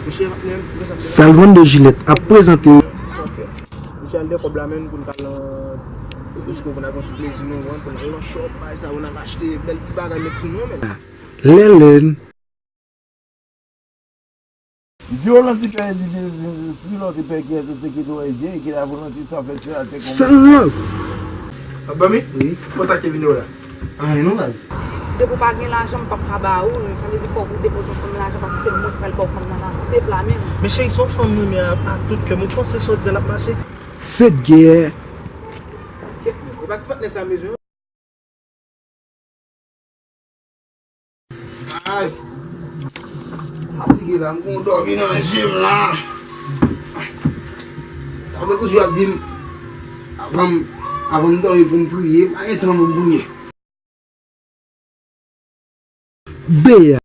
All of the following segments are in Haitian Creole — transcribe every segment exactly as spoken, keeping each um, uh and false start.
Mesye, patnè m, sa Salvando Jilèt ap prezante w. Sa w fè? Mesye, al de kòb la menm pou n t al nan disko pou n al pran ti plezi nou, pou n al nan shop, bagay sa, pou n al achte bèl ti bagay met sou nou, men. Lèlèn. Di w lanti pè di Jezi, si lanti pè ki ète se ki dwe di, ki la volonté sa fè ti la te konn. San love. Ap ban mi? Wi. Konn sa k te vini w la? Anyen non baz. Depi w pa gen lajan, m p ap ka ba ou. Sa vle di fòk ou depoze yon fanm lajan paske se mwen k pral ba w fanm nan nan tèt la menm. Men cheri, se yon fanm mwen renmen a, a tout kè m. Ou panse sa w di a l ap mache? Fedger. Kèt men, e pa ti patnè sa m bezwen. Ay. Fatige la, m gon dòmi nan je m la. Sa vle toujou ap di m, avan m, avan m dòmi pou m priye, pa gen tan pou m priye. Beya.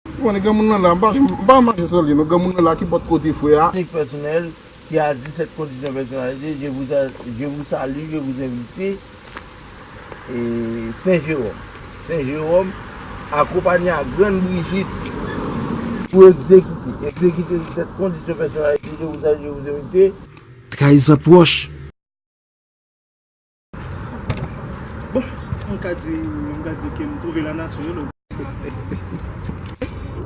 Ou konnen granmoun nan la, m pa, m pa mache san li non, granmoun nan la ki bòt kote frè a. Trik pèsonèl ki a disèt kondisyon pèsonalite, je vous a-, je vous salue, je vous invite, e, Sen Jewòm. Sen Jewòm, akonpanye a Grann Brijit pou egzekite. Egzekite disèt kondisyon pèsonalite, je vous salue, je vous invite. Trayizan pwòch. Bon, m ka di, m ka di ke m twouve lanati, wi, non.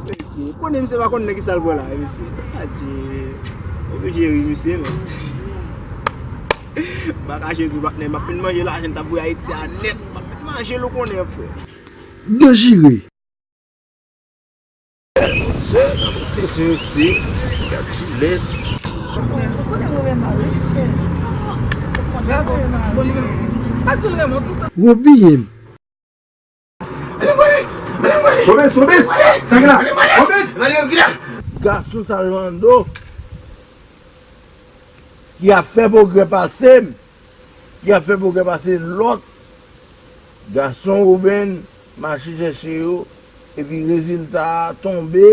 Mesye, konnen misye pa konn nan kisa l pran la, mesye. Adje, oblije ri misye, men. M pa kache tou, patnè, m ap fin manje lajan l t ap voye Ayiti a nèt. M ap fin manje l, ou konnen, frè. Danjire. Mesye, nan moute se mesye, gad jilèt. Ou konnen mwen renmen mari, mesye. Bravo. Bon, li menm. Sa k di l renmen w tout tan. Robi M. Robens, Robens! Sa k la? Robens! Gason Salvando ki ap fè pwogrè pase m. Ki ap fè pwogrè pase lòt gason Woben mache chèche yo, epi rezilta a tonbe,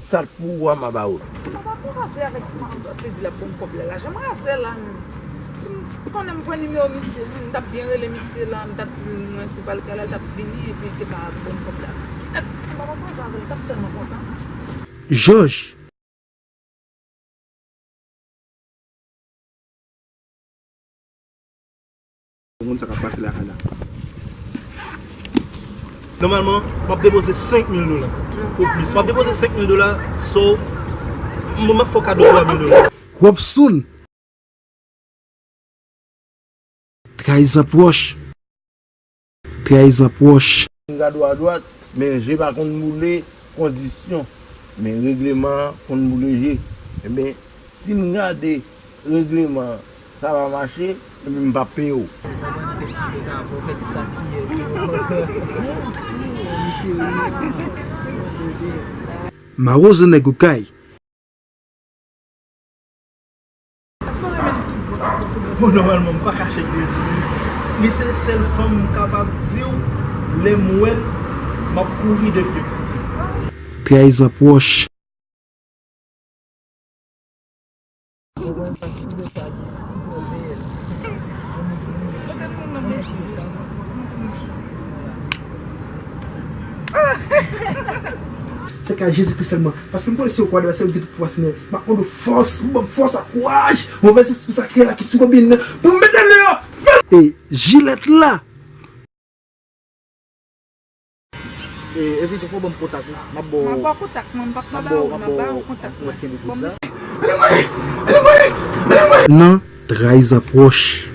sa k pou ou a m a ba ou l. Papa, pou raze avèk ti madanm sa te di l ap ban m kòb la, lajan m raze la menm. Si m konnen m pran nimewo misye, m t ap byen rele misye la, m t ap di l mwen se pa l k la, l t ap vini, epi l te ka ban m kòb la. Kidnap, si m pa t ap raze avè l, l t ap tèlman kontan. Jòj. Ou konn sa k ap pase lakay la. Nòmalman, m ap depoze senk mil dola. Ou plis. M ap depoze senk mil dola, so, mwen m ap fè w kado twa mil dola. Robson. Trayizan pwòch. Trayizan pwòch. M gade w adwat, men je pa konn boule kondisyon, men regleman an konn boule je. Ebyen, si m gade regleman an, sa pa mache, ebyen m p ap peye w. Mawozo nèg okay. Bon, nòmalman, m pa kache l pou l di m. Li se sèl fanm m kapab di w, lè m wè l, m ap kouri depi m kouri. Trayizan pwòch. Se ka Jezi Kris sèlman. Paske m konnen se ou k wadwa, se ou ki gen tout pouvwa, Senyè. M ap mande w fòs, ou ban m fòs ak kouraj. Movèz espri sa ki la ki sou Robin nan, pou m mete l deyò. E jilèt la. E, Evito, fò ban m kontak ou. M ap ba w. M ap ba w kontak mwen, m p ap ka ba ou, m ap ba ou kontak mwen. Ban m. Nan trayizan pwòch.